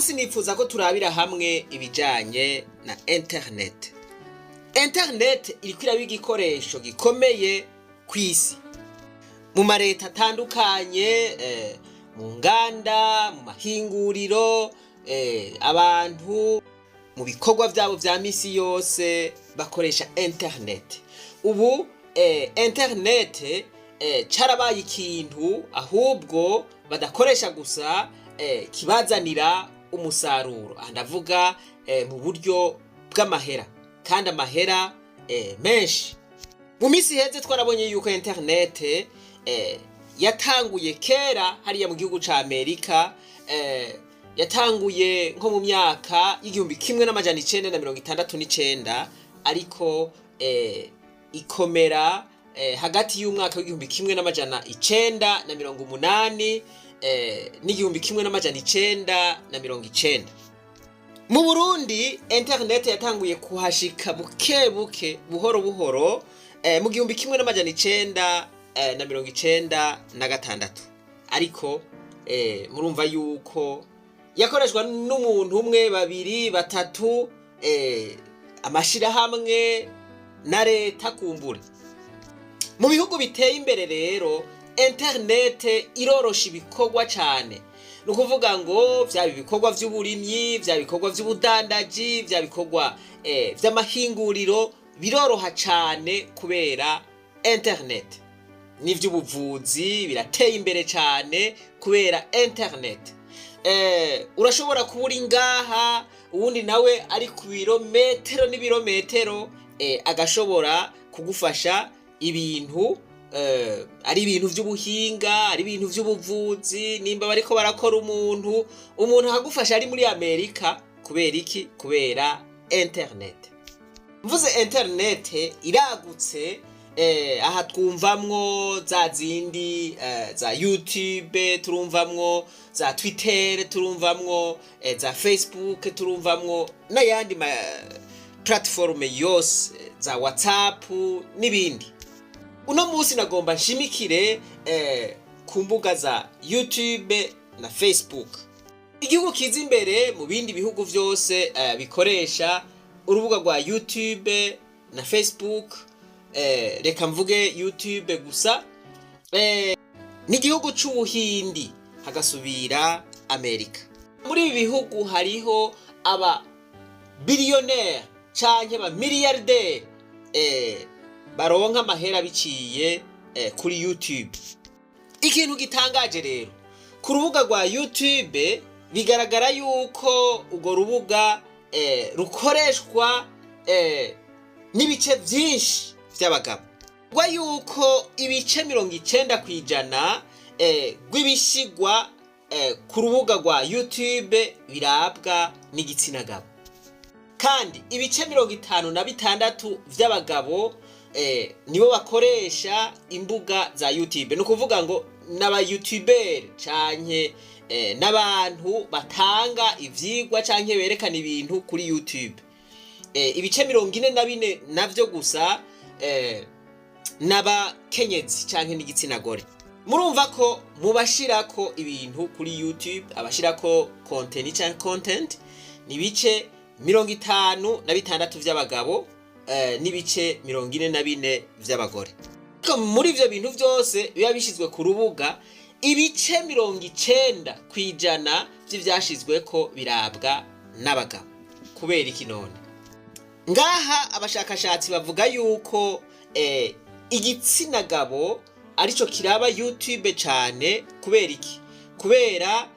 Munsi nifuza ko turabira hamwe ibijanye na internet. Internet iriko iraba igikoresho gikomeye kw'isi, mu mareta atandukanye, mu nganda, mu mahinguriro, abantu mu bikorwa vyabo vya misi yose bakoresha internet. Ubu internet carabaye ikintu ahubwo badakoresha gusa, kibazanira umusaruro. Aha ndavuga mu buryo bw'amahera, kandi amahera menshi. Mu minsi iheze twarabonye yuko internet yatanguye kera hariya mu gihugu ca Amerika, yatanguye nko mu myaka y'1969, ariko ikomera hagati y'umwaka w'1980 n'1990. Mu Burundi internet yatanguye kuhashika buke buke, buhoro buhoro, mu 1996, ariko murumva yuko yakoreshwa n'umuntu umwe, babiri, batatu, amashirahamwe na leta kumbure. Mu bihugu biteye imbere rero internet irorosha ibikorwa cane. Ni ukuvuga ngo vyaba ibikorwa vy'uburimyi, vyaba ibikorwa vy'ubudandaji, vyaba ibikorwa vy'amahinguriro, biroroha cane kubera internet. N'ivy'ubuvuzi birateye imbere cane kubera internet. Urashobora kuba uri ngaha, uwundi nawe ari ku birometero n'ibirometero, agashobora kugufasha ibintu, ari ibintu vy'ubuhinga, ari ibintu vy'ubuvuzi. Nimba bariko barakora umuntu, umuntu akagufasha ari muri Amerika. Kubera iki? Kubera internet. Mvuze internet iragutse, aha twumvamwo za zindi za YouTube, turumvamwo za Twitter, turumvamwo za Facebook, turumvamwo n'ayandi ma plateforme yose, za WhatsApp n'ibindi. Uno munsi nagomba nshimikire ku mbuga za YouTube na Facebook. Igihugu kiza imbere mu bindi bihugu vyose bikoresha urubuga rwa YouTube na Facebook, reka mvuge YouTube gusa, n'igihugu c'Ubuhindi, hagasubira Amerika. Muri ibi bihugu hariho aba billionaire canke aba milliardaire baronka amahera biciye kuri YouTube. Ikintu gitangaje rero ku rubuga rwa YouTube, bigaragara yuko urwo rubuga rukoreshwa n'ibice vyinshi vy'abagabo, rwa yuko ibice 90% rw'ibishigwa ku rubuga rwa YouTube birabwa n'igitsina gabo, kandi ibice 56 vy'abagabo nibo bakoresha imbuga za YouTube. Ni ukuvuga ngo n'aba youtubeur canke n'abantu batanga ivyigwa canke berekana ibintu kuri YouTube. Ibice 44 navyo gusa n'abakenyezi canke n'igitsina gore. Murumva ko mu bashirako ibintu kuri YouTube, abashirako content canke content, ni ibice 56 vy'abagabo n'ibice 44 vy'abagore. Ariko muri ivyo bintu vyose biba bishizwe ku rubuga, ibice 90% vy'ivyashizweko birabwa n'abagabo. Kubera iki none? Ngaha abashakashatsi bavuga yuko igitsina gabo arico kiraba YouTube cane. Kubera iki? Kubera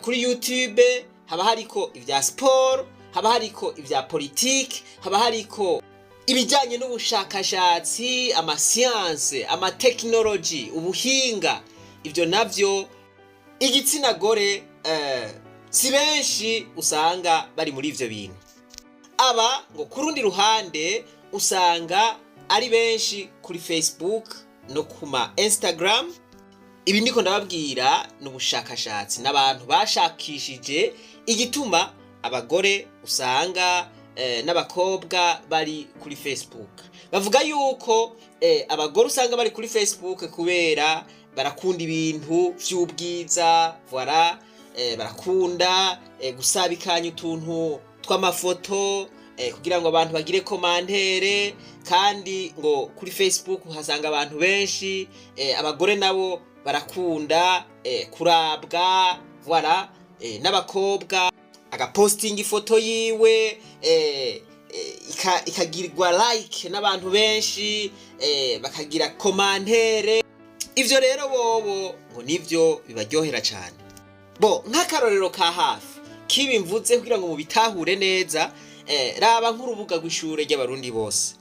kuri YouTube haba hariko ivya sport, haba hariko ivya politike, haba hariko ibijyanye n'ubushakashatsi, amasiyanse, amatekinoloji, ubuhinga. Ibyo navyo igitsina gore si benshi usanga bari muri ivyo bintu. Aba ngo ku rundi ruhande usanga ari benshi kuri Facebook no ku ma Instagram. Ibi ndiko ndababwira ni ubushakashatsi n'abantu bashakishije igituma abagore usanga n'abakobwa bari kuri Facebook. Bavuga yuko abagore usanga bari kuri Facebook kubera barakunda ibintu vy'ubwiza, voilà. barakunda gusabikanya utuntu tw'amafoto kugira ngo abantu bagire commentaire. Kandi ngo kuri Facebook uhasanga abantu benshi. Abagore nabo barakunda kurabwa, voilà, n'abakobwa agapostinga ifoto yiwe ikagirwa like n'abantu benshi, bakagira commentaire. Ivyo rero bobo ngo nivyo bibaryohera cane. Bo nk'akarorero ka hafi kibi mvuze kugira ngo mubitahure neza, raba nk'urubuga rw'ishure ry'Abarundi bose,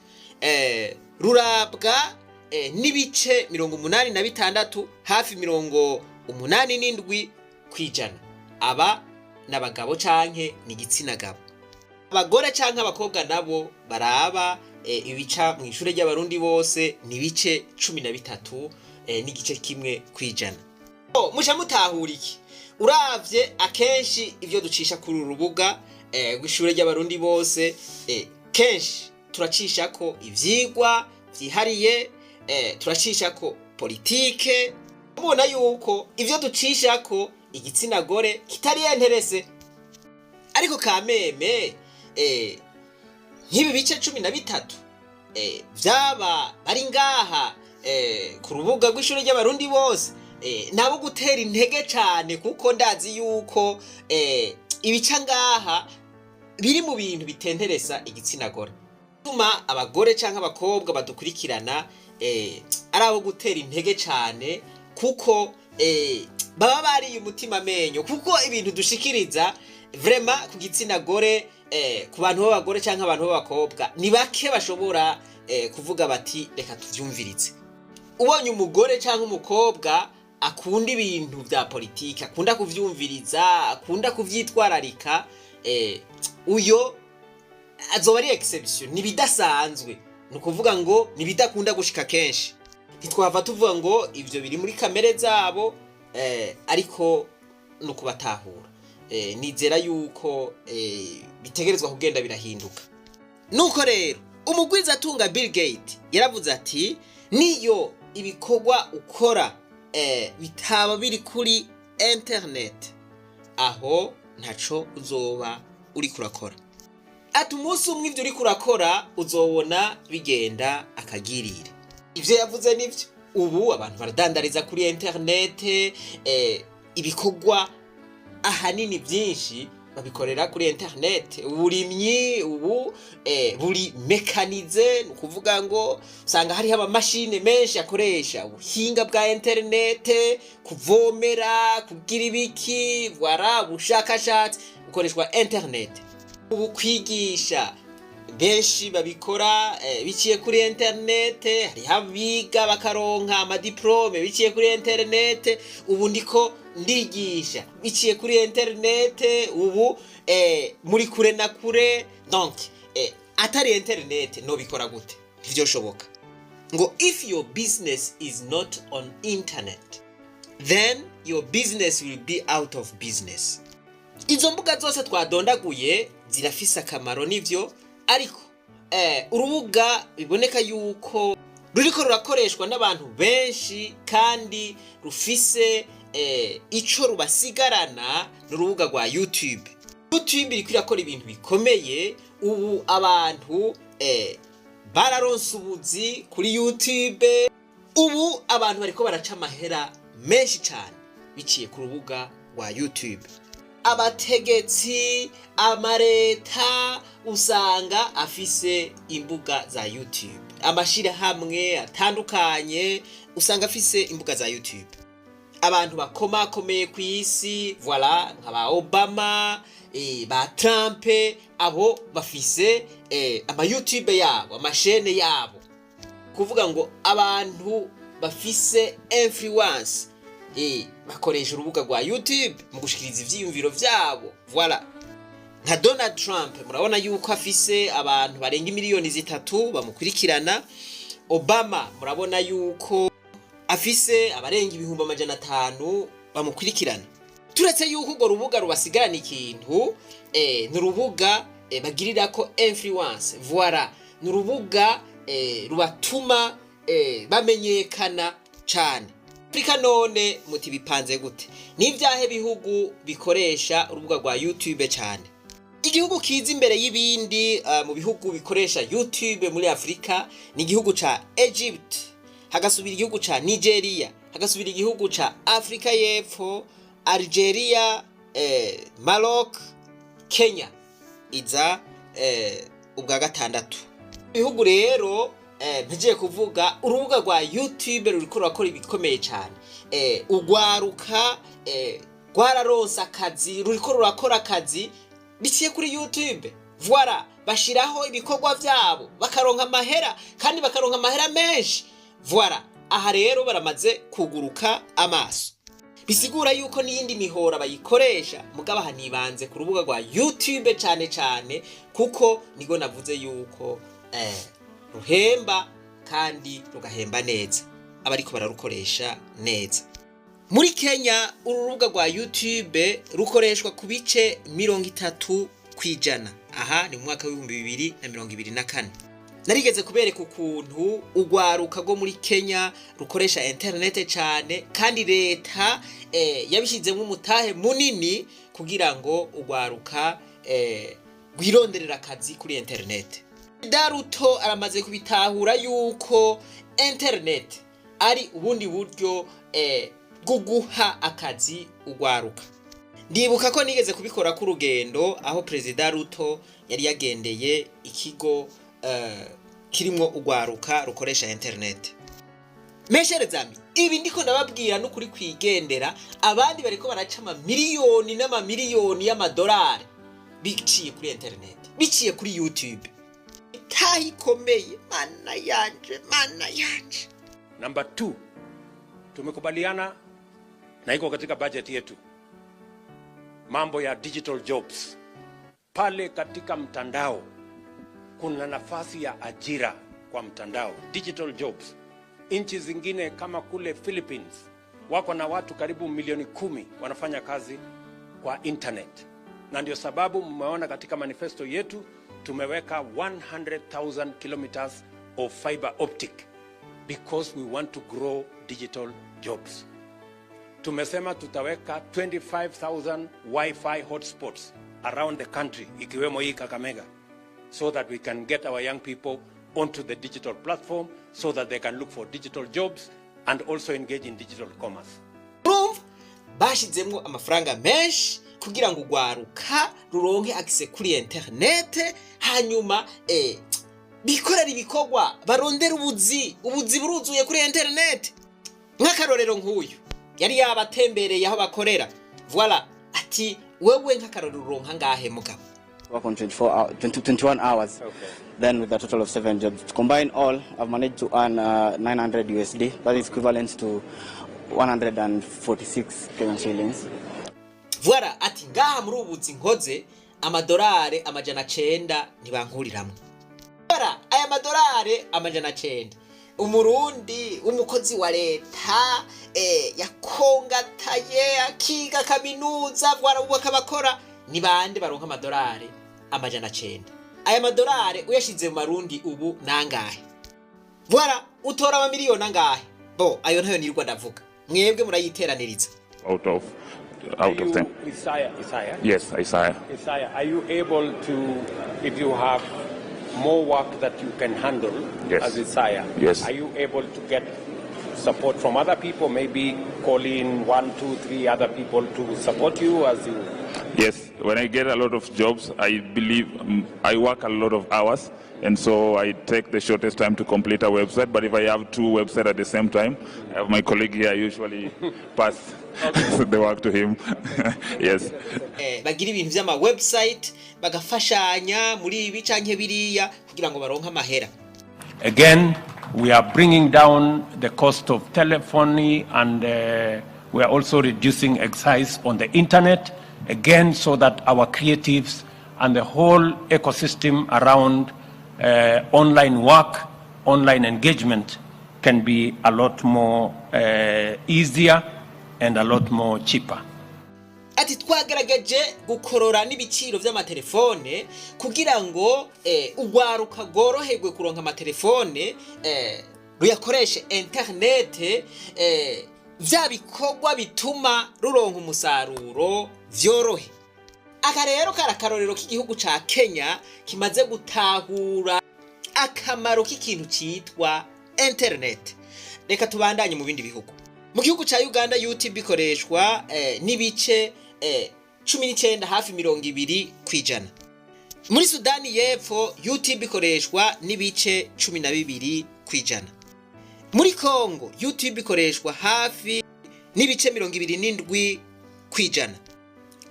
rurabwa n'ibice 86, hafi 87%. Aba n'abagabo canke ni igitsina gabo. Abagore canke abakobwa nabo baraba ibica mu ishure ry'Abarundi bose ni ibice 13 n'igice kimwe kwijana. Oh, muca mutahura iki? Uravye akenshi ivyo ducisha kuri uru rubuga rw'ishure ry'Abarundi bose, kenshi turacishako ivyigwa vyihariye, turacishako politike. Mubona yuko ivyo ducishako igitsina gore kitari intéressé. Ariko kameme nk'ibi bice 13 vyaba bari ngaha ku rubuga rw'ishure ry'Abarundi bose, nabo gutera intege cane, kuko ndazi yuko ibica ngaha biri mu bintu bitenteresa igitsina gore. Tuma abagore canke abakobwa badukurikirana ari abo gutera intege cane, kuko baba bariye umutima amenyo, kuko ibintu dushikiriza vraiment ku gitsina gore, ku bantu b'abagore canke abantu b'abakobwa, ni bake bashobora kuvuga bati: "Reka tuvyumvirize." Ubonye umugore canke umukobwa akunda ibintu vya politiki, akunda kuvyumviriza, akunda kuvyitwararika, uyo azoba ari exception, ni ibidasanzwe. Ni ukuvuga ngo ni ibidakunda gushika kenshi. Ntitwava tuvuga ngo ivyo biri muri kamere zabo, ariko ni ukubatahura. Nizera yuko bitegerezwa kugenda birahinduka. Nuko rero umugwizatunga Bill Gates yaravuze ati: "Niyo ibikorwa ukora bitaba biri kuri internet, aho ntaco uzoba uriko urakora." Ati: "Umunsi umwe ivyo uriko urakora uzobona bigenda akagirire." Ivyo yavuze nivyo. Ubu abantu baradandariza kuri internet, ibikorwa ahanini byinshi babikorera kuri internet. Uburimyi ubu buri mécanisé, ni ukuvuga ngo usanga hariho amamashini menshi akoresha ubuhinga bwa internet, kuvomera, kugira ibiki, voilà, ubushakashatsi bukoreshwa internet. Ubu kwigisha benshi babikora biciye kuri internet. Hariho abiga bakaronka amadiplôme biciye kuri internet. Ubu ndiko ndigisha biciye kuri internet. Ubu muri kure na kure. Donc atari internet nobikora gute? Ntivyoshoboka. Ngo: "If your business is not on internet, then your business will be out of business." Izo mbuga zose twadondaguye zirafise akamaro, nivyo, ariko urubuga biboneka yuko ruriko rurakoreshwa n'abantu benshi kandi rufise ico rubasigarana ni urubuga rwa YouTube. YouTube iriko irakora ibintu bikomeye. Ubu abantu bararonse ubuzi kuri YouTube. Ubu abantu bariko baraca amahera menshi cyane biciye ku rubuga rwa YouTube. Abategetsi, amareta usanga afise imbuga za YouTube. Amashirahamwe atandukanye usanga afise imbuga za YouTube. Abantu bakomakomeye ku isi, voilà, nka ba Obama, ba Trump, abo bafise ama YouTube yabo, amashene yabo. Kuvuga ngo abantu bafise influence bakoresha urubuga rwa YouTube mu gushikiriza ivyiyumviro vyabo. Voilà, nka Donald Trump murabona yuko afise abantu barenga miliyoni 3 bamukurikirana. Obama murabona yuko afise abarenga 500,000 bamukurikirana. Turetse yuko urwo rubuga rubasigarana ikintu, ni urubuga bagirirako influence, voilà, ni urubuga rubatuma bamenyekana cane. Afurika none muti bipanze gute? N'ivyahe bihugu bikoresha urubuga rwa YouTube cyane? Igihugu kiza imbere y'ibindi mu bihugu bikoresha YouTube muri Afurika ni igihugu ca Egypt, hagasubira igihugu ca Nigeria, hagasubira igihugu ca Afrika y'Epfo, Algeria, Maroc, Kenya iza ubwa gatandatu. Ibihugu rero mpejeje kuvuga, urubuga rwa YouTube ruriko rurakora ibikomeye cyane. Ugwaruka rwararonse akazi, ruriko rurakora akazi biciye kuri YouTube. Voilà, bashiraho ibikorwa vyabo bakaronka amahera, kandi bakaronka amahera menshi. Voilà, aha rero baramaze kuguruka amaso, bisigura yuko n'iyindi mihora bayikoresha, mugabo aha nibanze ku rubuga rwa YouTube cyane cyane, kuko niko navuze yuko ruhemba kandi rugahemba neza abariko bararukoresha neza. Muri Kenya uru rubuga rwa YouTube rukoreshwa ku bice 30%. Aha ni mu mwaka w'2024. Narigeze kubereka ukuntu urwaruka rwo muri Kenya rukoresha interinete cyane, kandi leta yabishyizemo umutahe munini kugira ngo urwaruka rwironderera akazi kuri interinete. Ruto aramaze kubitahura yuko interinete ari ubundi buryo bwo guha akazi urwaruka. Ndibuka ko nigeze kubikora k'urugendo aho Perezida Ruto yari yagendeye ikigo kirimwo urwaruka rukoresha interinete. Mes chers amis, ibi ndiko ndababwira n'ukuri kwigendera. Abandi bariko baraca amamiliyoni n'amamiliyoni y'amadolari biciye kuri interinete, biciye kuri YouTube. Itaha ikomeye, mana yanje, mana yanje. Number two, tumekubaliana na iko katika budget yetu, mambo ya digital jobs. Pale katika mtandao kuna nafasi ya ajira kwa mtandao, digital jobs. Nchi zingine kama kule Philippines wako na watu karibu milioni 10 wanafanya kazi kwa internet, na ndio sababu mmeona katika manifesto yetu tumeweka 100,000 kilometers of fiber optic because we want to grow digital jobs. Tumesema tutaweka 25,000 Wi-Fi hotspots around the country, ikiwemo hii Kakamega, so that we can get our young people onto the digital platform so that they can look for digital jobs and also engage in digital commerce. Urumva bashizemwo amafaranga menshi kugira ngo urwaruka ruronke accès kuri interinete, hanyuma bikorera ibikorwa, barondera ubuzi. Ubuzi buruzuye kuri interinete. Nk'akarorero, nk'uyu yari yabatembereye aho bakorera. Voilà, ati wewe nk'akarorero uronka ngahe mugabo? Work on 24 hour, 20, 21 hours. Then with a total of seven jobs. To combine all, I've managed to earn 900 USD. That is equivalent to 146 Kenyan shillings. Voilà, ati ngaha muri ubu buzi nkoze amadolari 900 ntibankuriramwo. Voilà, aya madolari 900, umurundi umukozi wa leta yakongataye akiga kaminuza, voilà, ubu akabakora, ni bande baronka amadolari 900? Aya madolari uyashize mu marundi ubu nangahe? Voilà, utora amamiliyoni angahe? Bo ayo ntayo nirirwa ndavuga, mwebwe murayiteraniriza. Out Are of you 10. Isaiah? Isaiah? Yes, Isaiah. Isaiah, are you able to, if you have more work that you can handle Yes. as Isaiah, Yes. are you able to get support from other people, maybe call in one, two, three other people to support you as you? Yes, when I get a lot of jobs, I believe I work a lot of hours, and so I take the shortest time to complete a website. But if I have two websites at the same time, I have my colleague here. I usually pass the work to him. Yes. Bagira ibintu vy'ama website, bagafashanya muri ibi canke biriya kugira ngo baronke amahera. Again, we are bringing down the cost of telephony and we are also reducing excise on the internet, again, so that our creatives and the whole ecosystem around online work, online engagement can be a lot more easier and a lot more cheaper. Ati twagerageje gukorora n'ibiciro vy'amatelefone kugira ngo urwaruka rworoherwe kuronka amatelefone, ruyakoreshe interinete. Vya bikorwa bituma ruronka umusaruro vyorohe. Aka rero kari akarorero k'igihugu ca Kenya kimaze gutahura akamaro k'ikintu citwa internet. Reka tubandanye mu bindi bihugu. Mu gihugu ca Uganda, YouTube ikoreshwa n'ibice 19, hafi 20%. Muri Sudani y'Epfo, YouTube ikoreshwa n'ibice 12%. Muri Congo, YouTube ikoreshwa hafi n'ibice 27%.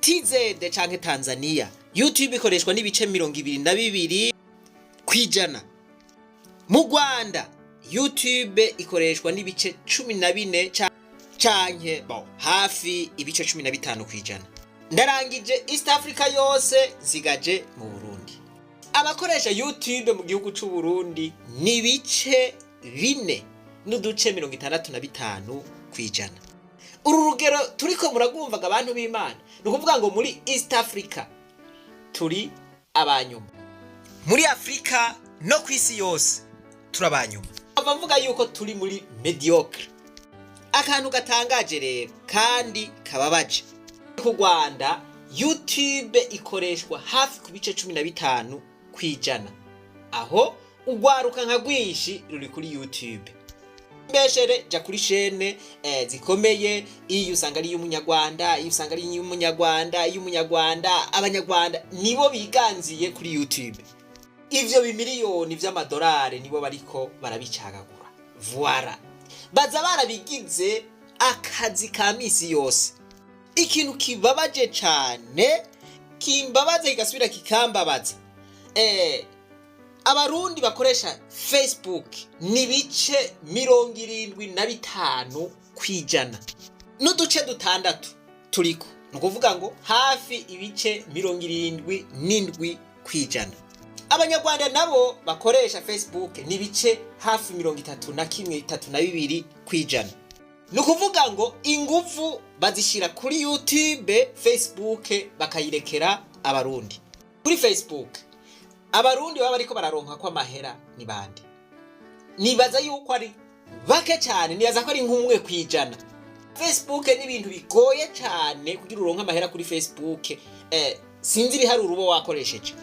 TZ canke Tanzania, YouTube ikoreshwa n'ibice 22%. Mu Rwanda, YouTube ikoreshwa n'ibice 14 canke bon, hafi ibice 15%. Ndarangije East Africa yose, zigaje mu Burundi. Abakoresha YouTube mu gihugu c'u Burundi ni ibice 4.65%. Uru rugero turiko muragumvaga, abantu b'Imana, ni ukuvuga ngo muri East Africa turi abanyuma, muri Afrika no ku isi yose turi abanyuma. Bavuga yuko turi muri médiocre. Akantu gatangaje rero kandi kababaje, ku Rwanda YouTube ikoreshwa hafi ku bice 15%. Aho urwaruka nka rwinshi ruri kuri YouTube. Mbeshere jya kuri chaîne zikomeye, iyo usanga ari iy'Umunyarwanda, iyo usanga ari iy'Umunyarwanda, iy'Umunyarwanda. Abanyarwanda nibo biganziye kuri YouTube. Ivyo bimiliyoni vy'amadolari nibo bariko barabicagagura. Voilà, baza barabigize akazi ka misi yose. Ikintu kibabaje cane, kimbabaza kigasubira kikambabaza, Abarundi bakoresha Facebook ni bice 75% n'uduce dutandatu turiko, ni ukuvuga ngo hafi ibice 77%. Abanyarwanda nabo bakoresha Facebook ni ibice hafi 31, 32%. Ni ukuvuga ngo inguvu bazishyira kuri YouTube, Facebook bakayirekera Abarundi. Kuri Facebook Abarundi baba bariko bararonka ko amahera ni bande? Nibaza yuko ari bake cyane, nibaza ko ari nk'1%. Facebook ni ibintu bigoye cyane kugira uronke amahera kuri Facebook. Sinzi ibiharuro uba wakoresheje.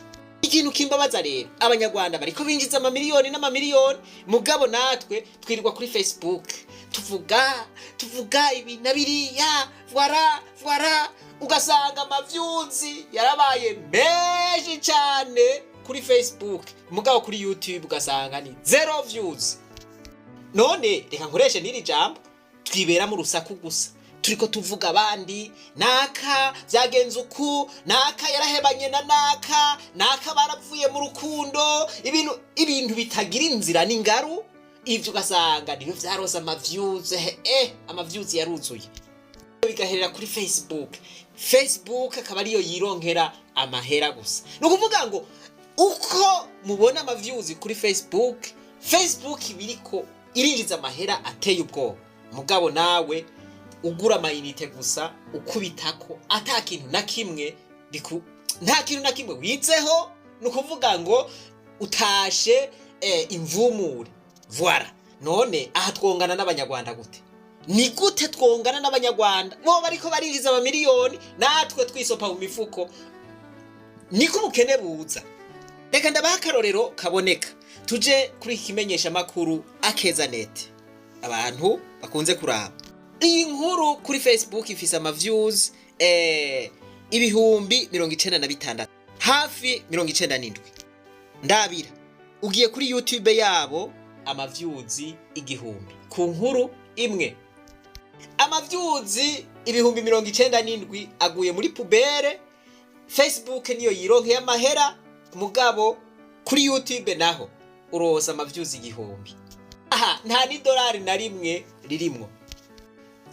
Ikintu kimbabaza rero, Abanyarwanda bariko binjiza amamiliyoni n'amamiliyoni, mugabo natwe twirirwa kuri Facebook tuvuga tuvuga ibi na biriya. Voilà, voilà, ugasanga ama views yarabaye menshi cyane kuri Facebook, mugabo kuri YouTube ugasanga ni zero views. None reka nkoreshe n'iri jambo: twibera mu rusaku gusa, turiko tuvuga abandi. Naka vyagenze uku, naka yarahebanye na naka, naka barapfuye mu rukundo, ibintu bitagira inzira n'ingaru. Ivyo ugasanga nibyo vyarose ama views, ama views yaruzuye, bigaherera kuri Facebook. Facebook akaba ariyo yironkera amahera gusa. Ni ukuvuga ngo uko mubona ama views kuri Facebook, Facebook ibiriko irinjiza amahera ateye ubwoba, mugabo nawe ugura ama unités gusa, ukubitako ata kintu na kimwe nta kintu na kimwe wizeho. Ni ukuvuga ngo utashe imvumure. Voilà. None aha twongana n'Abanyarwanda gute? Ni gute twongana n'Abanyarwanda bo bariko barinjiza amamiliyoni, natwe twisopa mu mifuko? Niko ubukene buza. Reka ndabaha akarorero kaboneka. Tuje kuri iki kimenyeshamakuru Akeza Net, abantu bakunze kuraba. Iyi nkuru kuri Facebook ifise ama views 96,000, hafi 97. Ndabira ugiye kuri YouTube yabo, ama views 1000 ku nkuru imwe. Ama views 97,000 aguye muri poubelle. Facebook niyo yironkeye amahera, mugabo kuri YouTube naho uroza ama views 1000. Aha nta n'idolari na rimwe ririmwo.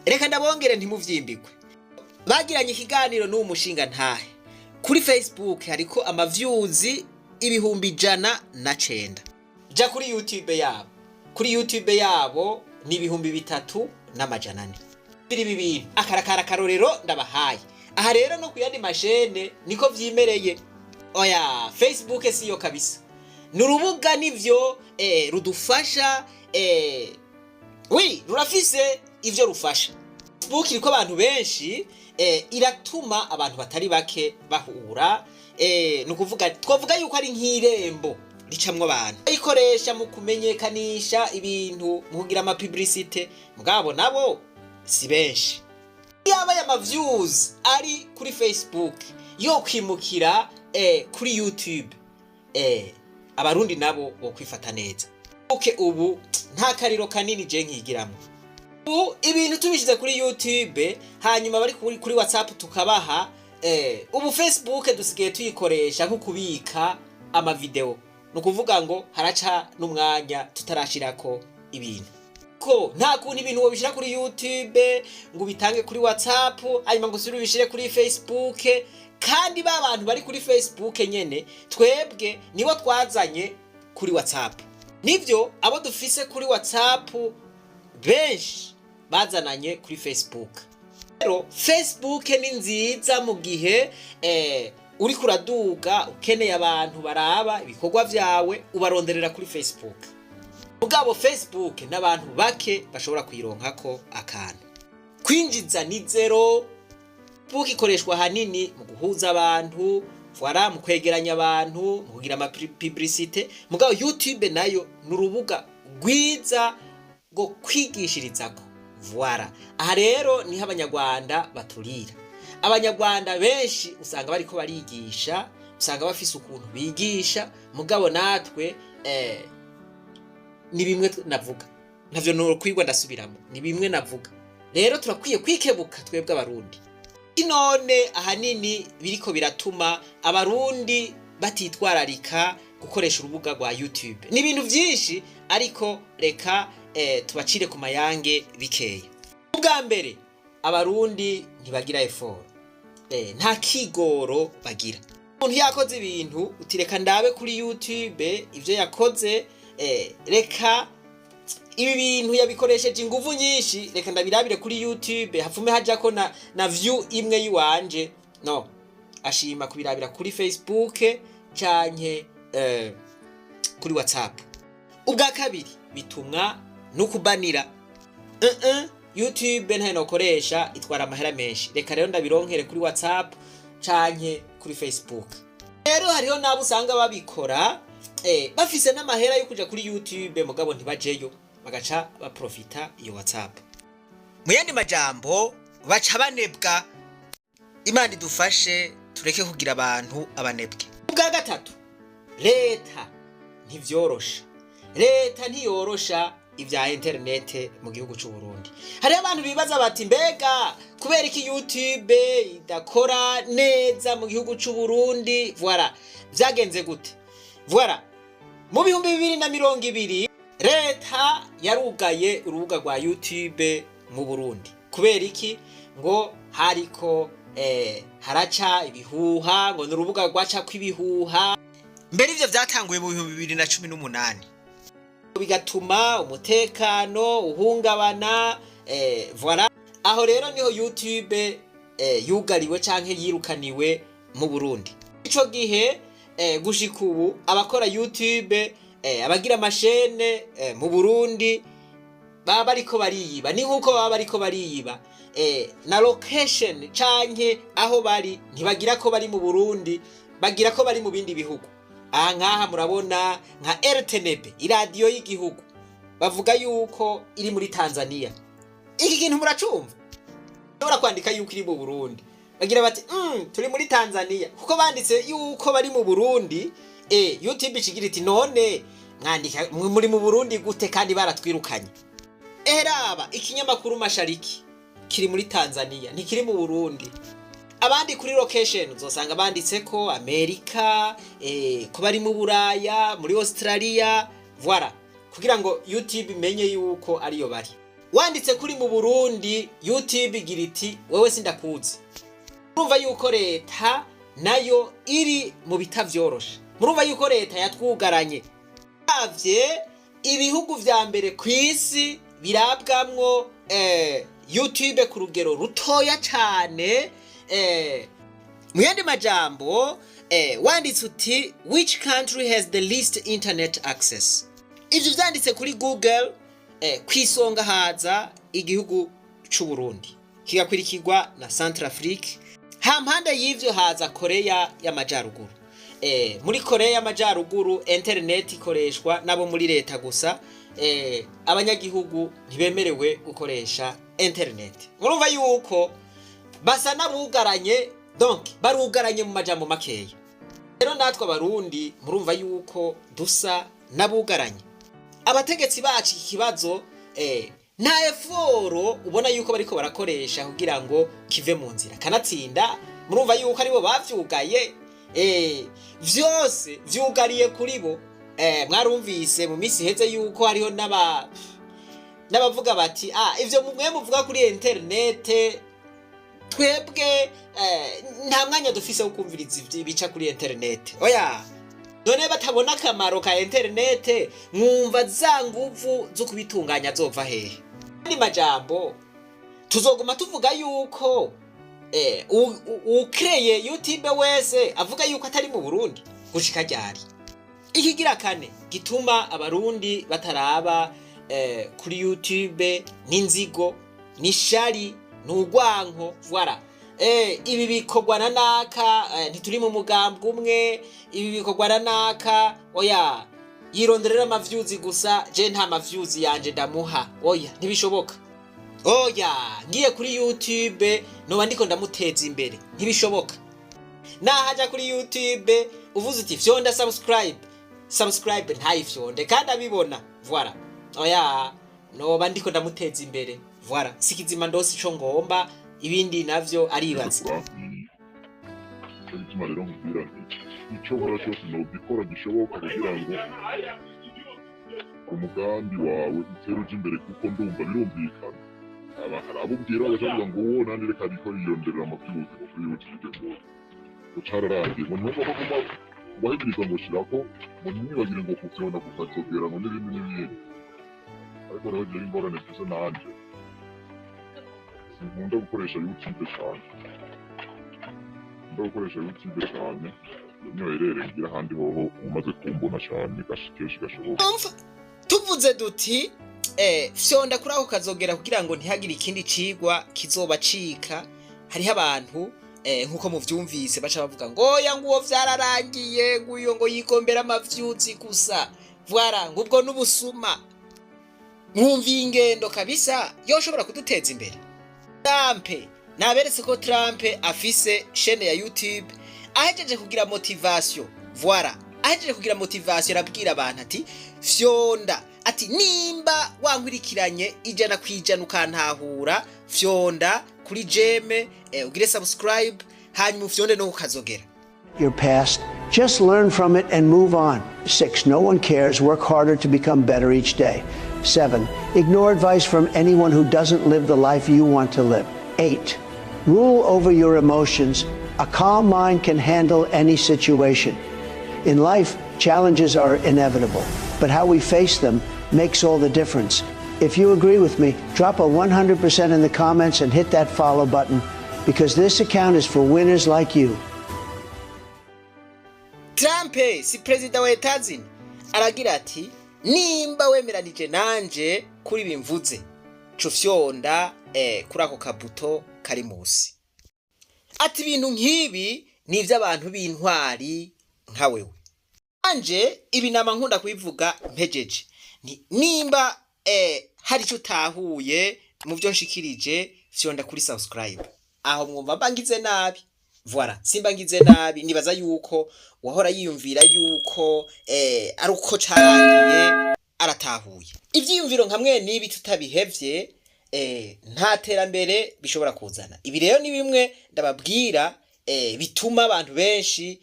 Reka ndabongere, ntimuvyimbigwe. Bagiranye ikiganiro n'uwo mushinga ntahe, kuri Facebook hariko ama views 109,000. Ja kuri YouTube yabo, kuri YouTube yabo ni 3400. Ibi bintu akarakara akarorero ndabahaye aha. Rero no ku yandi ma chaînes niko vyimereye. Oya, Facebook siyo kabisa. Ni urubuga nivyo, rudufasha, oui, rurafise ivyo rufasha. Facebook iriko abantu benshi, iratuma abantu batari bake bahura. Ni ukuvuga, twavuga yuko ari nk'irembo ricamwo abantu, ayikoresha mu kumenyekanisha ibintu, mu kugira ama publicité, mugabo nabo si benshi. Yaba aya views ari kuri Facebook yo kwimukira kuri YouTube, Abarundi nabo bo kwifata neza. Okay, ubu nta kariro kanini je nkigiramo. Ubu ibintu tubishize kuri YouTube, hanyuma bari kuri WhatsApp tukabaha. Ubu Facebook dusigaye tuyikoresha nko kubika amavideo, ni ukuvuga ngo haraca n'umwanya tutarashirako ibintu, ko nta kuntu ibintu wobishira kuri YouTube ngo ubitange kuri WhatsApp, hanyuma ngo usubire ubishire kuri Facebook, kandi ba bantu bari kuri Facebook nyene twebwe nibo twazanye kuri WhatsApp. Nivyo, abo dufise kuri WhatsApp benshi bazananye kuri Facebook. Rero Facebook ni nziza mu gihe uriko uraduga, ukeneye abantu baraba ibikorwa vyawe, ubaronderera kuri Facebook. Mugabo Facebook n'abantu bake bashobora kuyironkako akantu, kwinjiza ni zéro. Facebook ikoreshwa ahanini mu guhuza abantu, voilà, mu kwegeranya abantu, mu kugira ama publicité. Mugabo YouTube nayo ni urubuga rwiza rwo kwigishirizako, voilà. Aha rero niho Abanyarwanda baturira. Abanyarwanda benshi usanga bariko barigisha, usanga bafise ukuntu bigisha. Mugabo natwe ni bimwe navuga, ntavyo nokwigwa ndasubiramo, ni bimwe navuga. Rero turakwiye kwikebuka twebwe Abarundi. None ahanini biriko biratuma Abarundi batitwararika gukoresha urubuga rwa YouTube ni ibintu vyinshi, ariko reka tubacire ku mayange bikeya. Ubwa mbere, Abarundi ntibagira effort, nta kigoro bagira. Umuntu yakoze ibintu, uti reka ndabe kuri YouTube ivyo yakoze, reka ibi bintu yabikoresheje inguvu nyinshi, reka ndabirabire kuri YouTube, hapfume hajako na view imwe yiwanje. No ashima kubirabira kuri Facebook canke kuri WhatsApp. Ubwa kabiri, bitumwa no kubanira. YouTube ntayo nokoresha, itwara amahera menshi, reka rero ndabironkere kuri WhatsApp canke kuri Facebook. Rero hariho n'abo usanga babikora, bafise n'amahera yo kuja kuri YouTube, mugabo ntibajeyo, bagaca baprofita iyo WhatsApp. Mu yandi majambo, baca banebwa. Imana idufashe tureke kugira abantu abanebwe. Ubwa gatatu, leta ntivyorosha, leta ntiyorosha ibya interinete mu gihugu c'u Burundi. Hariho abantu bibaza bati: mbega kubera iki YouTube idakora neza mu gihugu c'u Burundi? Voilà, vyagenze gute? Voilà, mu 2020 leta yarugaye urubuga rwa YouTube mu Burundi. Kubera iki? Ngo hariko haraca ibihuha, ngo ni urubuga rwacako ibihuha. Mbere ivyo vyatanguye mu 2018, bigatuma umutekano uhungabana, voilà. Aho rero niho YouTube yugariwe canke yirukaniwe mu Burundi ico gihe. Gushika ubu abakora YouTube, abagira amashene mu Burundi baba bariko bariyiba, ni nkuko baba bariko bariyiba na location canke aho bari. Ntibagira ko bari mu Burundi, bagira ko bari mu bindi bihugu. Aha nkaha murabona nka RTNB, iradiyo y'igihugu, bavuga yuko iri muri Tanzania. Iki kintu muracumva? Bashobora kwandika yuko iri mu Burundi, bagira bati turi muri Tanzania, kuko banditse yuko bari mu Burundi. YouTube ikigira iti: none mwandika muri mu Burundi gute kandi baratwirukanye? Eraba ikinyamakuru Mashariki kiri muri Tanzania, ntikiri mu Burundi. Abandi kuri location uzosanga banditse ko Amerika, ko bari mu Buraya, muri Australia, voilà, kugira ngo YouTube imenye yuko ariyo bari. Wanditse kuri mu Burundi, YouTube igira iti: wewe sindakuzi. Murumva yuko leta nayo iri mu bitavyoroshe. Murumva yuko leta yatwugaranye. Avye ibihugu vya mbere ku isi birabwamwo YouTube ku rugero rutoya cane. Mu yandi majambo, wanditse uti "Which country has the least internet access?", ivyo vyanditse kuri Google, kw'isonga haza igihugu c'u Burundi. Kigakurikirwa na Centrafrique. Hampande y'ivyo haza Korea y'Amajaruguru. Muri Korea y'Amajaruguru internet ikoreshwa n'abo muri leta gusa, abanyagihugu ntibemerewe gukoresha internet. Murumva yuko basa n'abugaranye, donc barugaranye mu majambo makeya. Rero natwe Abarundi murumva yuko dusa n'abugaranye. Abategetsi bacu iki kibazo nta effort ubona yuko bariko barakoresha kugira ngo kive mu nzira. Kanatsinda murumva yuko aribo bavyugaye, vyose vyugariye kuri bo. Mwarumvise mu minsi iheze yuko hariho n'abavuga bati: "Ah, ivyo mwe muvuga kuri internet, twebwe nta mwanya dufise wo kumviriza ibica kuri internet." Oya, none batabona akamaro ka internet, mwumva za nguvu zo kubitunganya zova hehe? Andi majambo, tuzoguma tuvuga yuko ukreye YouTube wese avuga yuko atari mu Burundi gushika ryari? Ikigira kane gituma Abarundi bataraba kuri YouTube n'inzigo, n'ishari, n'urwanko. Voilà, ibi bikorwa na naka, ntituri mu mugambwe umwe, ibi bikorwa na naka, oya, yironderera amavyuzi gusa, je nta mavyuzi yanje ndamuha, oya, ntibishoboka, oya, ngiye kuri YouTube noba ndiko ndamuteza imbere, ntibishoboka. Nahaja kuri YouTube uvuze uti "Fyonda subscribe", subscribe ntayifyonde kandi abibona. Voilà, oya, noba ndiko ndamuteza imbere. Voilà, sikizima ndose ico ngomba, ibindi navyo aribaza. Urankwiye. Nicyo gituma rero nkubwira nti icyo nkora cyose nogikora gishoboka kugira ngo umugambi wawe utere uja imbere, kuko ndumva birumvikana. Aba hari abo ubwira bagaca bavuga ngo wowe nandi reka bikora, yironderera amavyuzi ngo kuri YouTube, ngo cararangiye, ngo ntumva ko aguma wahimiriza ngo shirako, ngo ntimwibagire ngo kufyonda kukazogera, ngo n'ibindi n'ibindi. Ariko rero jewe ingorane mfise nanje, sinkunda gukoresha YouTube cane, nkunda gukoresha YouTube cane niyo herere ngira ahandi hoho umaze kumbona cane kenshi gashoboka. Umva, tuvuze duti fyonda kuri ako kazogera kugira ngo ntihagire ikindi cigwa kizobacika, hariho abantu, nkuko muvyumvise, baca bavuga ngo oya, nguwo vyararangiye, nguyo ngo yigombera amavyuzi gusa, voilà, ngo ubwo n'ubusuma. Mwumviye ingendo kabisa yoshobora kuduteza imbere? Trump, naberetse ko Trump afise chaîne ya YouTube. Ahejeje kugira motivation, voilà, ahejeje kugira motivation, arabwira abantu ati "Fyonda", ati "Nimba wankurikiranye 100% ukantahura, fyonda kuri j'aime, ugire subscribe, hanyuma ufyonde no kukazogera." Your past. Just learn from it and move on. Six, no one cares. Work harder to become better each day. Seven, ignore advice from anyone who doesn't live the life you want to live. Eight, rule over your emotions. A calm mind can handle any situation. In life, challenges are inevitable, but how we face them makes all the difference. If you agree with me, drop a 100% in the comments and hit that follow button, because this account is for winners like you. Trump si perezida wa Etazini, aragira ati "Nimba wemeranije nanje kuri ibi mvuze, cufyonda kuri ako kabuto kari musi." Ati "Ibintu nk'ibi ni iby'abantu b'intwari nka wewe." Anje ibi nama nkunda kubivuga mpejeje. Ni nimba hari icyo utahuye mu byo nshikirije, fyonda kuri subscribe. Aho mwumva mba ngize nabi? Voilà, simba ngize nabi. Nibaza yuko wahora yiyumvira yuko ari uko carangiye aratahuye. Ivyiyumviro nka mwe nibi tutabihevye, nta terambere bishobora kuzana. Ibi rero ni bimwe ndababwira bituma abantu benshi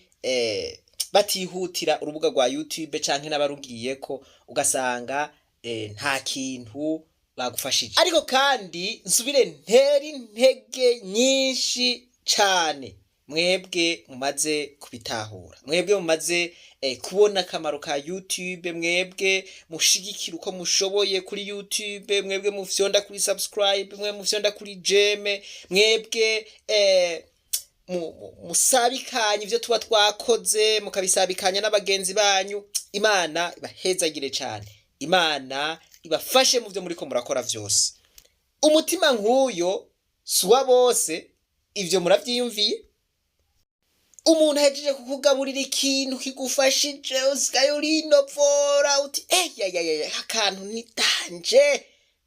batihutira urubuga rwa YouTube canke n'abarugiyeko ugasanga nta kintu bagufashije. Ariko kandi nsubire ntera intege nyinshi cane mwebwe mumaze kubitahura, mwebwe mumaze kubona akamaro ka YouTube, mwebwe mushigikira uko mushoboye kuri YouTube, mwebwe mufyonda kuri subscribe, mwe mufyonda kuri j'aime, mwebwe musabikanya ivyo tuba twakoze, mukabisabikanya n'abagenzi banyu. Imana ibahezagire cane, Imana ibafashe mu vyo muriko murakora vyose. Umutima nk'uyo si uw'abantu bose. Suwa bose. Ivyo muravyiyumviye? Umuntu ahejeje kukugaburira ikintu kigufashije, usigaye urinovora uti: "Eyayayaya, akantu ni danger."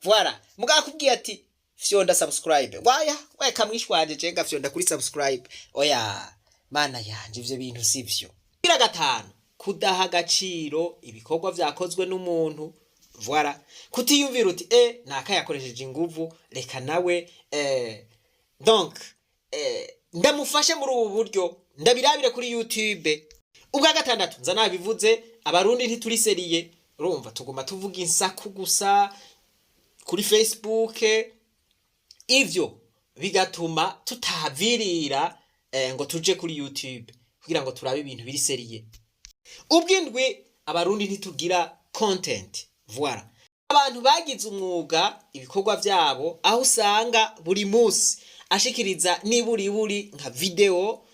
Voilà. Mugabo akubwiye ati: "Fyonda subscribe," waya weka mwishwanje, je ngafyonda kuri subscribe? Oya, mana yanje, ivyo bintu sivyo. Gira gatanu, kudaha agaciro ibikorwa vyakozwe n'umuntu. Voilà, kutiyumvira uti: "Naka yakoresheje inguvu, reka nawe donc ndamufashe muri ubu buryo, ndabirabire kuri YouTube." Ubwa gatandatu, nza nabivuze, Abarundi ntituri sérieux. Urumva tuguma tuvuga insaku gusa kuri Facebook, ivyo bigatuma tutahavirira ngo tuje kuri YouTube kugira ngo turabe ibintu biri sérieux. Ubwindwi, Abarundi ntitugira content. Voilà, abantu bagize umwuga ibikorwa vyabo, aho usanga buri munsi ashikiriza niburiburi nka video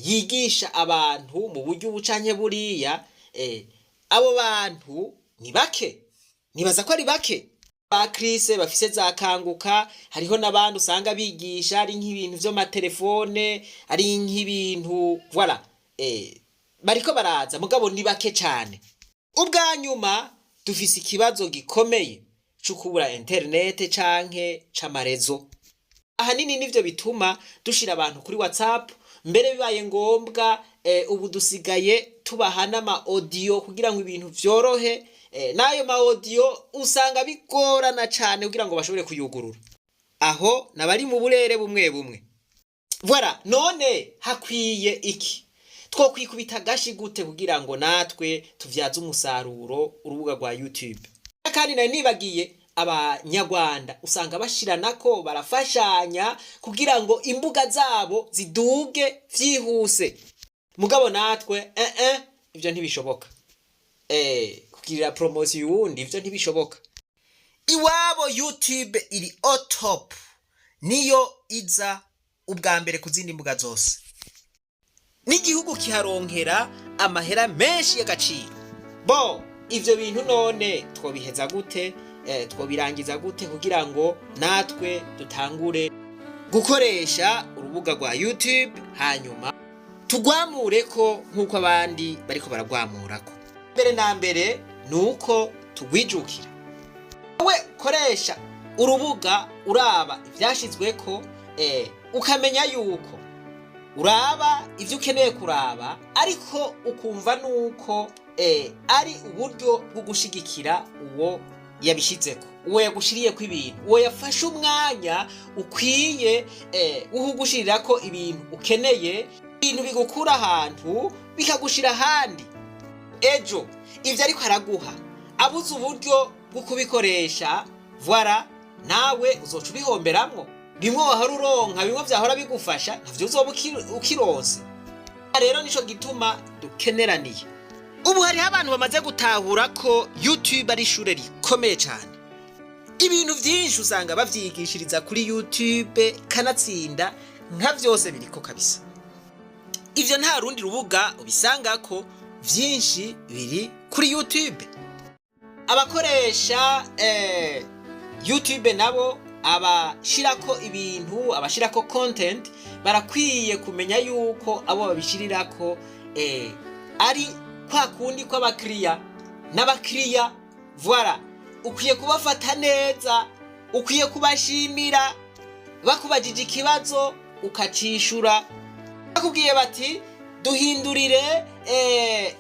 yigisha abantu mu buryo ubu canke buriya, abo bantu ni bake. Nibaza ko ari bake. Ba Chris bafise za Kanguka, hariho n'abandi usanga bigisha ari nk'ibintu vy'amatelefone, ari nk'ibintu, voilà, bariko baraza, mugabo ni bake cane. Ubwa nyuma, dufise ikibazo gikomeye co kubura internet canke c'ama réseaux. Ahanini nivyo bituma dushira abantu kuri WhatsApp. Mbere bibaye ngombwa, ubu dusigaye tubaha n'ama audio kugira ngo ibintu vyorohe, n'ayo ma audio usanga bigorana cane kugira ngo bashobore kuyugurura. Aho nabari mu burere bumwe bumwe. Voilà. None hakwiye iki? Twokwikubita agashi gute kugira ngo natwe tuvyaze umusaruro urubuga rwa YouTube? Kandi nari nibagiye, Abanyarwanda usanga bashiranako, barafashanya kugira ngo imbuga zabo ziduge vyihuse. Mugabo natwe ivyo ntibishoboka. Kugirira promotion uwundi, ivyo ntibishoboka. Iwabo YouTube iri au top, niyo iza ubwa mbere ku zindi mbuga zose, n'igihugu kiharonkera amahera menshi y'agaciro. Bo ivyo bintu none twobiheza gute? Twobirangiza gute kugira ngo natwe dutangure gukoresha urubuga rwa YouTube, hanyuma tugwamureko nk'uko abandi bariko baragwamurako? Mbere na mbere ni uko tugwijukira. We koresha urubuga, uraba ivyashizweko, ukamenya yuko uraba ivyo ukeneye kuraba, ariko ukumva nuko ari uburyo bwo gushigikira uwo yabishizeko, uwo yagushiriyeko ibintu, uwo yafashe umwanya ukwiye wo kugushirirako ibintu ukeneye, ibintu bigukura ahantu bikagushira ahandi. Ejo ivyo ariko araguha abuze uburyo bwo kubikoresha, voilà, nawe uzoca ubihomberamwo. Bimwe wahora uronka, bimwe vyahora bigufasha, ntavyo uzoba ukironse. Rero nico gituma dukeneraniye. Ubu hariho abantu bamaze gutahura ko YouTube ari ishure rikomeye cyane. Ibintu vyinshi usanga bavyigishiriza kuri YouTube, kanatsinda nka vyose biriko kabisa. Ivyo nta rundi rubuga ubisangako, vyinshi biri kuri YouTube. Abakoresha YouTube nabo, abashirako ibintu, abashirako content, barakwiye kumenya yuko abo babishirirako ari kwa kundi kw'abakiriya n'abakiriya. Voilà, ukwiye kubafata neza, ukwiye kubashimira. Bakubajije ikibazo ukacishura, bakubwiye bati: "Duhindurire,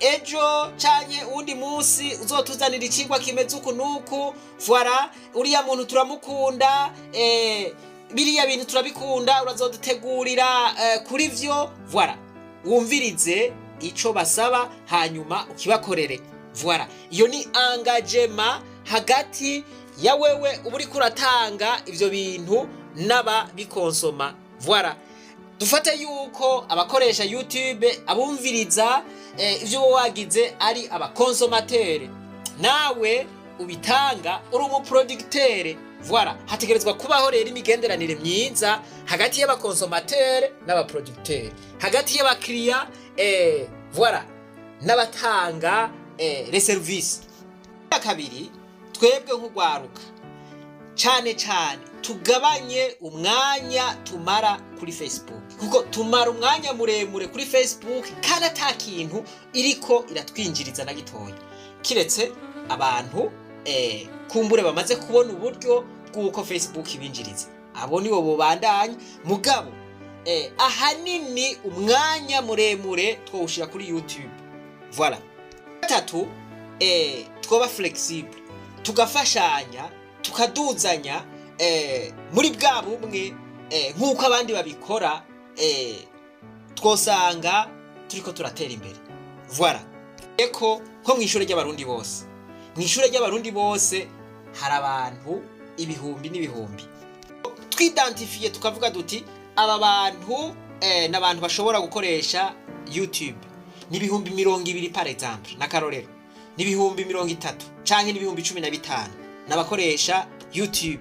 ejo canke uwundi munsi uzotuzanira icigwa kimeze uku nuku." Voilà, uriya muntu turamukunda, biriya bintu turabikunda, urazodutegurira kuri vyo. Voilà, wumvirize ico basaba hanyuma ukibakorere. Voilà, iyo ni engagement hagati ya wewe uba uriko uratanga ivyo bintu n'ababikonsoma. Voilà, dufate yuko abakoresha YouTube, abumviriza ivyo uba wagize, ari aba consommateurs, nawe ubitanga uri umu producteur. Voilà, hategerezwa kubaho rero imigenderanire myiza hagati y'aba consommateurs n'aba producteurs, hagati y'abakiriya, voilà, n'abatanga les services. Kabiri, twebwe nk'urwaruka cane cane Tugabanye umwanya tumara kuri Facebook, kuko tumara umwanya muremure kuri Facebook kandi ata kintu iriko iratwinjiriza na gitoya, kiretse abantu kumbure bamaze kubona uburyo bw'uko Facebook ibinjiriza. Abo nibo bobandanya. Mugabo ahanini umwanya muremure twawushira kuri YouTube. Voilà. Gatatu, twoba flexible, tugafashanya, tukaduzanya muri bwa bumwe nk'uko abandi babikora, twosanga turiko turatera imbere. Voilà. Eko nko mw'ishure ry'Abarundi bose, mw'ishure ry'Abarundi bose hari abantu ibihumbi n'ibihumbi. Twidantifiye, tukavuga duti: "Aba bantu n'abantu bashobora gukoresha YouTube ni 20,000," par exemple, n'akarorero, ni 30,000 canke ni 15,000 n'abakoresha YouTube.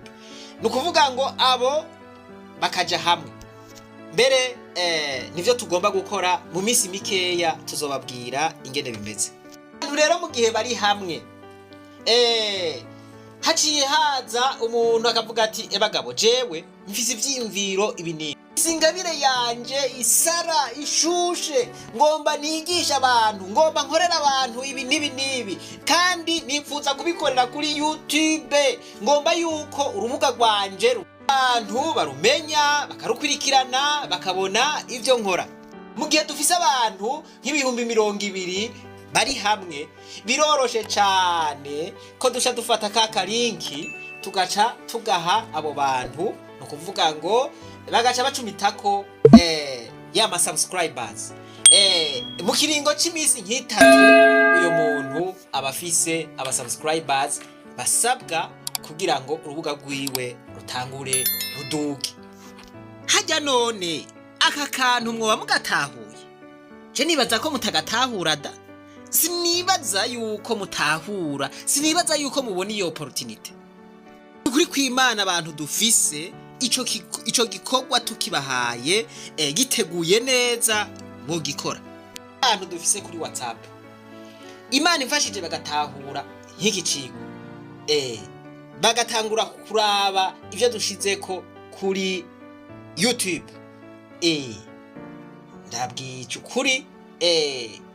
Ni ukuvuga ngo abo bakaja hamwe mbere. Nivyo tugomba gukora mu minsi mikeya, tuzobabwira ingene bimeze. Abantu rero mu gihe bari hamwe, haciye haza umuntu akavuga ati: "Ebagabo, jewe mfise ivyiyumviro ibi n'ibi, ingabire yanje isara ishushe, ngomba nigisha abantu, ngomba nkorera abantu ibi n'ibi n'ibi, kandi nifuza kubikorera kuri YouTube. Ngomba yuko urubuga rwanje abantu barumenya, bakarukurikirana, bakabona ivyo nkora." Mu gihe dufise abantu nk'20,000 bari hamwe, biroroshe cane ko duca dufata ka ka link, tugaca tugaha abo bantu. Ni ukuvuga ngo bagaca bacumitako ya ma subscribers. Mu kiringo c'imisi nk'itatu, uyo muntu aba afise aba subscribers basabwa kugira ngo urubuga rwiwe rutangure ruduge. Hajya none aka kantu mwoba mugatahuye? Je nibaza ko mutagatahura da. Sinibaza yuko mutahura, sinibaza yuko mubona iyo opportunité. Ukuri kw'Imana, abantu dufise ico gikorwa tukibahaye giteguye neza, bogikora. Abantu dufise kuri WhatsApp, Imana imfashije bagatahura nk'iki cigwa, bagatangura kuraba ivyo dushizeko kuri YouTube, ndabwije ukuri,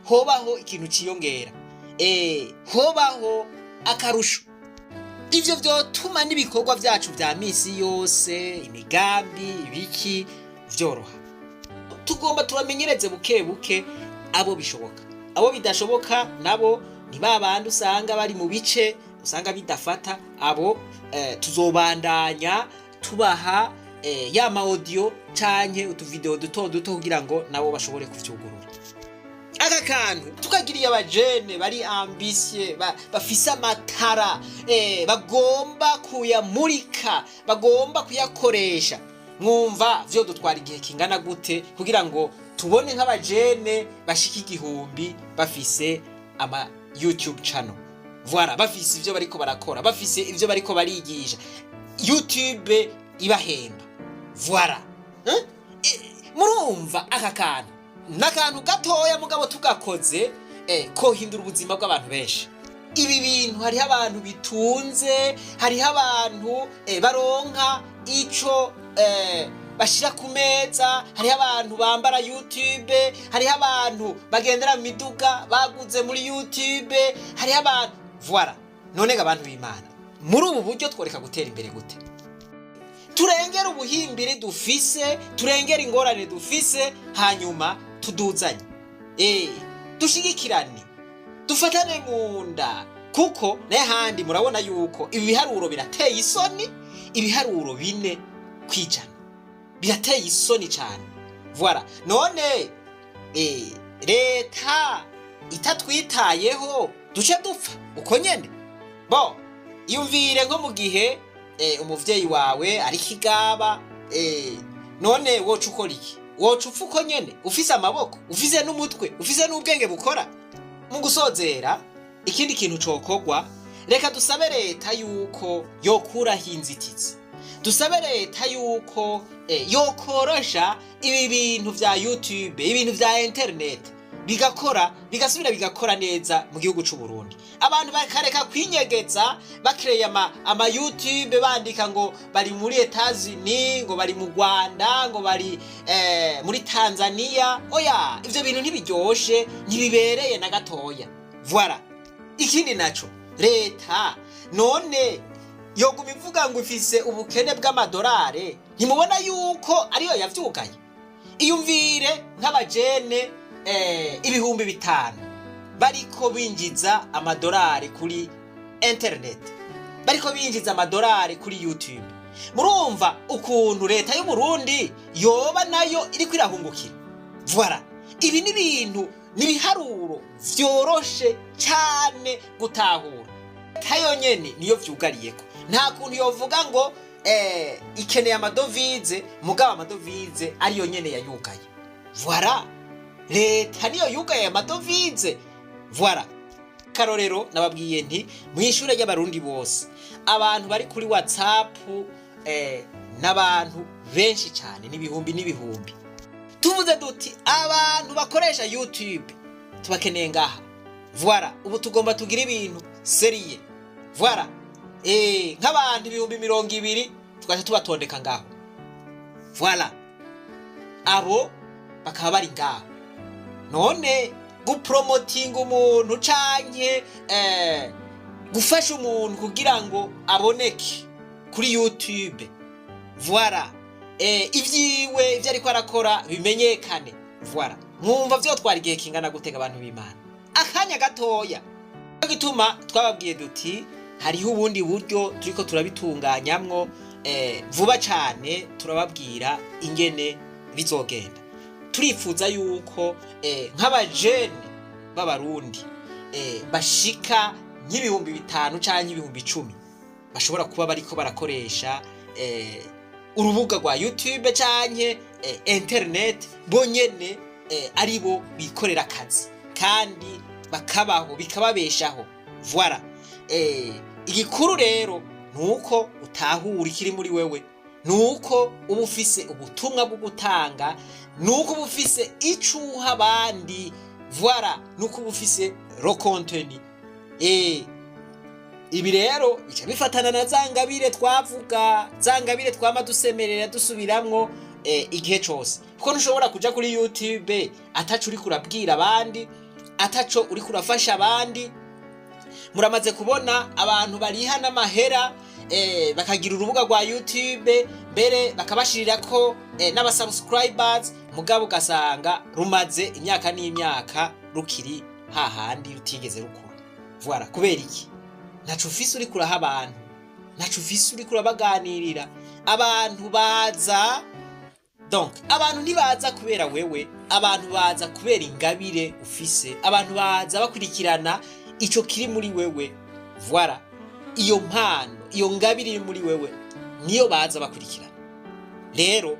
hobaho ikintu ciyongera, hobaho akarusho. Ivyo vyotuma n'ibikorwa vyacu vya misi yose, imigambi, ibiki, vyoroha. Tugomba tubamenyereze buke buke abo bishoboka. Abo bidashoboka nabo ni ba bandi usanga bari mu bice usanga bidafata. Abo tuzobandanya tubaha ya ma audio canke utuvideo duto duto kugira ngo nabo bashobore kuvyugurura. Aka kantu tukagiriye abajene bari ambitieux, bafise amatara, bagomba kuyamurika, bagomba kuyakoresha, mwumva vyo dutwara igihe kingana gute kugira ngo tubone nk'abajene bashika 1000 bafise ama YouTube channel? Voilà, bafise ivyo bariko barakora, bafise ivyo bariko barigisha, YouTube ibahemba. Voilà. Eh? Murumva aka kantu n'akantu gatoya, mugabo tugakoze kohindura ubuzima bw'abantu benshi. Ibi bintu hariho abantu bitunze, hariho abantu baronka ico bashira ku meza, hariho abantu bambara YouTube, hariho abantu bagendera mu miduga baguze muri YouTube, hariho abantu. Voilà. None ga abantu b'Imana, muri ubu buryo tworeka gutera imbere gute? Turengere ubuhimbiri dufise, turengere ingorane dufise, hanyuma tuduzanye, dushigikirane, dufatane mu nda, kuko n'ahandi murabona yuko ibi biharuro birateye isoni. Ibiharuro 4% birateye isoni cyane. Voilà. None leta itatwitayeho, duce dupfa uko nyene? Bo yumvire nko mu gihe umuvyeyi wawe ari kigaba, none woca ukora iki? Woca upfa uko nyene, ufise amaboko, ufise n'umutwe, ufise n'ubwenge bukora? Mu gusozera, ikindi kintu cokorwa, reka dusabe leta yuko yokuraho inzitizi, dusabe leta yuko yokorosha ibi bintu vya YouTube, ibintu vya internet. Bigakora, bigasubira bigakora neza mu gihugu c'u Burundi. Abantu bakareka kwinyegeza bakireye ama YouTube, bandika ngo bari muri Etats-Unis, ngo bari mu Rwanda, ngo bari muri Tanzania. Oya, ivyo bintu ntibiryoshe, ntibibereye na gatoya. Voilà. Ikindi naco, leta none yoguma ivuga ngo ifise ubukene bw'amadolari? Ntimubona yuko ariyo yavyugaye? Iyumvire nk'abajene 5000 bariko binjiza amadolari kuri internet, bariko binjiza amadolari kuri YouTube. Murumva ukuntu leta y'u Burundi yoba nayo iriko irahungukira? Voilà, ibi ni ibintu, ni ibiharuro vyoroshe cyane gutahura. Leta yonyene niyo vyugariyeko. Nta kuntu yovuga ngo ikeneye amadovize, mugabo amadovize ariyo nyene yayugaye. Voilà, leta niyo yugaye amadovize. Voilà. Karorero, nababwiye nti mu ishure ry'Abarundi bose, abantu bari kuri WhatsApp n'abantu benshi cyane, n'ibihumbi n'ibihumbi. Tuvuze duti abantu bakoresha YouTube tubakeneye ngaha. Voilà, ubu tugomba tugire ibintu sérieux. Voilà, nk'abantu 20,000 tugaca tubatondeka ngaho. Voilà, abo bakaba bari ngaho. None gupromotinga umuntu canke gufasha umuntu kugira ngo aboneke kuri YouTube, voilà, ivyiwe, ivyo ariko arakora bimenyekane, voilà, mwumva vyotwara igihe kingana gutega abantu b'Imana? Akanya gatoya. Nico gituma twababwiye duti hariho ubundi buryo turiko turabitunganyamwo. Vuba cane turababwira ingene bizogenda. Turifuza yuko nk'abajene b'Abarundi bashika nk'ibihumbi 5 canke 10,000 bashobora kuba bariko barakoresha urubuga rwa YouTube canke internet bonyene, aribo bikorera akazi kandi bakabaho, bikababeshaho. Voilà. Igikuru rero nuko utahura ikiri muri wewe, nuko uba ufise ubutumwa bwo gutanga, nuko uba ufise ico uha abandi. Voilà, nuko uba ufise le contenu. Ibi rero bica bifatana na za ngabire twavuga, za ngabire twama dusemerera, dusubiramwo igihe cose, kuko ntushobora kuja kuri YouTube ataco uriko urabwira abandi, ataco uriko urafasha abandi. Muramaze kubona abantu bariha n'amahera, bakagira urubuga rwa YouTube, mbere bakabashirirako n'abasubscribers, mugabo ugasanga rumaze imyaka n'imyaka rukiri hahandi, rutigeze rukura. Voilà. Kubera iki? Ntaco ufise uriko uraha abantu, ntaco ufise uriko urabaganirira. Abantu baza, donc abantu ntibaza kubera wewe, abantu baza kubera ingabire ufise, abantu baza bakurikirana ico kiri muri wewe. Voilà, iyo mpano, iyo ngabire iri muri wewe niyo baza bakurikirana. Rero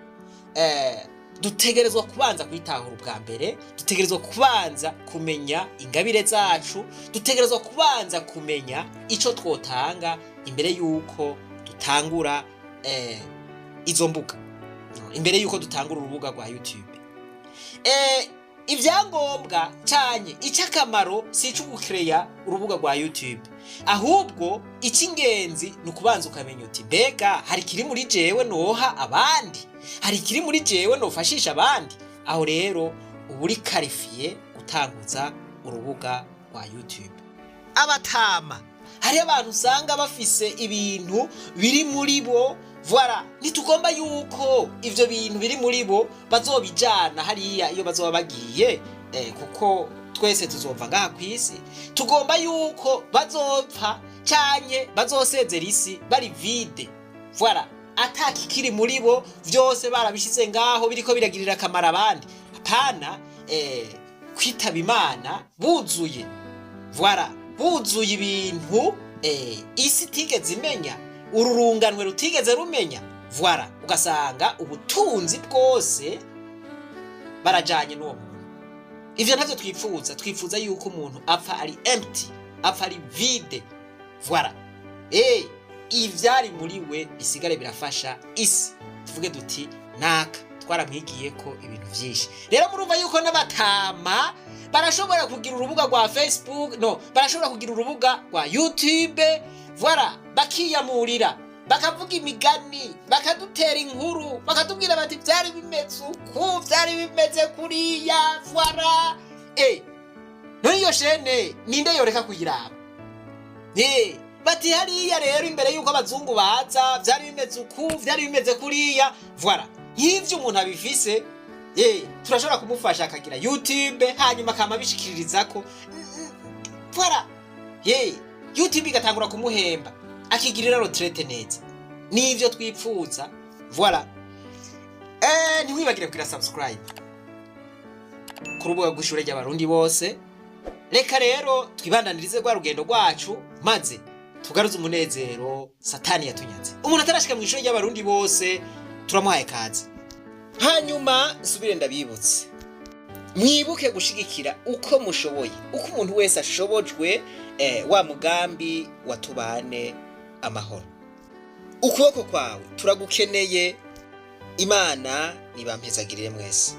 dutegerezwa kubanza kwitahura ubwa mbere, dutegerezwa kubanza kumenya ingabire zacu, dutegerezwa kubanza kumenya ico twotanga imbere yuko dutangura izo mbuga, imbere yuko dutangura urubuga rwa YouTube. Ibyangombwa cyane, icy'akamaro si icyo gukereya urubuga rwa YouTube, ahubwo icy'ingenzi ni ukubanza ukamenya uti: mbega hari ikiri muri jewe noha abandi? Hari ikiri muri jewe nofashisha abandi? Aho rero uba uri qualifié gutanguza urubuga rwa YouTube. Abatama, hariho abantu usanga bafise ibintu biri muri bo. Voilà, ntitugomba yuko ivyo bintu biri muri bo bazobijana hariya iyo bazoba bagiye, kuko twese tuzova ngaha kw'isi. Tugomba yuko bazopfa canke bazosezera isi bari vide. Voilà, atakikiri muri bo, vyose barabishize ngaho, biriko biragirira akamaro abandi, apana kwitaba Imana buzuye. Voilà, buzuye ibintu isi itigeze imenya, ururunganwe rutigeze rumenya. Voilà, ugasanga ubutunzi bwose barajanye n'uwo muntu. Ivyo ntavyo twifuza. Twifuza yuko umuntu apfa ari empty, apfa ari vide. Voilà, ivyari muri we bisigare birafasha isi, tuvuge duti naka twaramwigiye ko ibintu vyinshi. Rero murumva yuko n'abatama Barashobora kugira urubuga rwa Facebook, no barashobora kugira urubuga rwa YouTube, voilà, bakiyamurira, bakavuga imigani, bakadutera inkuru, bakatubwira bati byari bimeze uku, byari bimeze kuriya, voilà. None iyo chaîne ninde yoreka kuyiraba? Bati hariya rero imbere y'uko abazungu baza byari bimeze uku, byari bimeze kuriya, voilà. Nk'ivyo umuntu abifise, turashobora kumufasha akagira YouTube, hanyuma akama abishikiririzako, voilà. YouTube igatangura kumuhemba, akigirira retraite neza. Nivyo twipfuza, voilà. Ntiwibagire kugira subscribe ku rubuga rw'ishure ry'Abarundi bose. Reka rero twibandanirize rwa rugendo rwacu, maze tugaruze umunezero Satani yatunyaze. Umuntu atarashika mu ishuri ry'Abarundi bose turamuhaye kaze. Hanyuma nsubire ndabibutse, mwibuke gushigikira uko mushoboye, uko umuntu wese ashobojwe, wa mugambi watubane amahoro. Ukuboko kwawe turagukeneye. Imana nibampezagirire mwese.